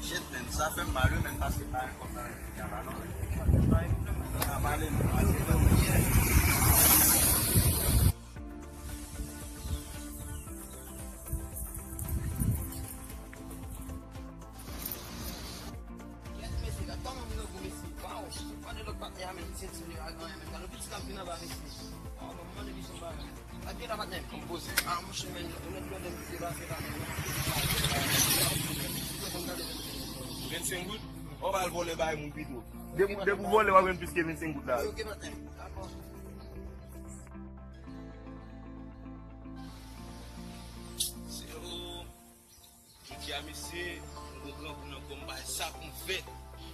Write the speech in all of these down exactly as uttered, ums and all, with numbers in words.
Shit, man, sa fè m mal, wi, men paske pa yon kòb nan men m, pa non. Kèt mesye, gad kòman m nan gou mesye. Waw, mande lòt patnè a menm, misye di li a gen anyen menm. Gade piti k ap vin anba mesye. Waw, mwen mande li son bagay. Gad gen la patnè m. Konpoze. Ah, monchè, men, yon lòt blòdè m ki te pase la menm. Vennsenk goud? Ou pral vòlè bay moun pito. Depi, depi w vòlè, w ap jwenn plis ke vennsenk goud la. Ok, patnè m. Dakò. Se ou. Jodi a, mesye, m gon grangou nan kò m, m pa wè sa pou m fè.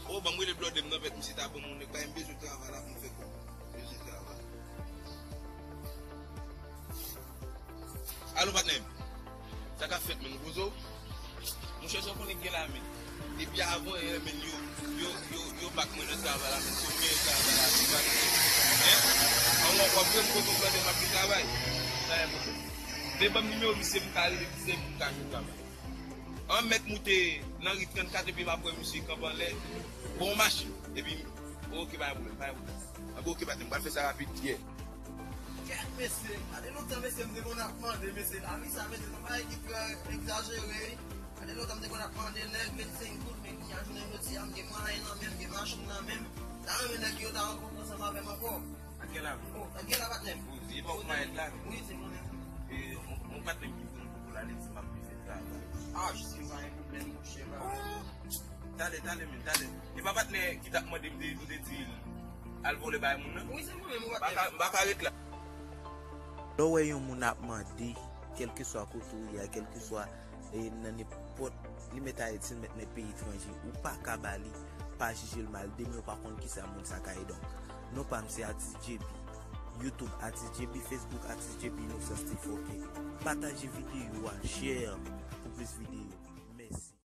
O, ban m rele blòdè m nan, pèt, misye ta ban m yon nèg, bay m bezwen travay la pou m fè kòb. Bezwen travay. Alo, patnè m. Sa k ap fèt, menn, ou poze w? Monchè, sa w konnen k gen la, menn. Depi avan yè, menn, yo, yo, yo, yo bak mwen nan travay la, menn. Se meyè travay la, se pa, hein? An, w ap jwenn kote w blòdè m ap gen travay. Pa gen pwoblèm. Men ban m nimewo misye, m ka rele misye pou m ka jwenn travay. An, m mèt moute nan ri trannkat epi m ap wè misye kanpe anlè. Bon, machin. Epi, ok, pa gen pwoblèm, pa gen pwoblèm. Anben, ok, patnè, m pral fè sa rapid, yeah. Kèt, mesye, gade lontan, mesye, m te konn ap mande, mesye, lavi sa, mesye, se yon bagay ki trè egzajere, wi. Gade lontan, m te konn ap mande nèg vennsenk goud, men kounye a, jounen jodi a, m gen mwayen nan men m, m gen machin nan men m. M ta renmen nèg yo ta rankontre ansanm avè m ankò. Ak gen la. Oh, ak gen la, patnè m. Poze, e pa ou k mayèt la. Wi, se mwen menm. E, on, on patnè m ki vin pou la, li di m ap bezwen travay. Ah, jis yon bagay pwoblèm, monchè, ba. Talè, talè, men, talè. E pa patnè ki t ap mande m te, m te di l al vòlè bay moun nan? Wi, se mwen menm, ou pa ka, m pa ka ret la. Lè w wè yon moun ap mande, kèlkeswa kote w ye a, kèlkeswa, e, nan nenpòt, li mèt Ayiti, li mèt nan peyi etranje, ou pa ka ba li, pa jije l mal, demen w pa konn kisa moun sa ka ye. Donk, non pa m se Atis J B. YouTube, Atis J B, Facebook, Atis J B, Inosan Steve, ok. Pataje videyo a, share pou plis videyo.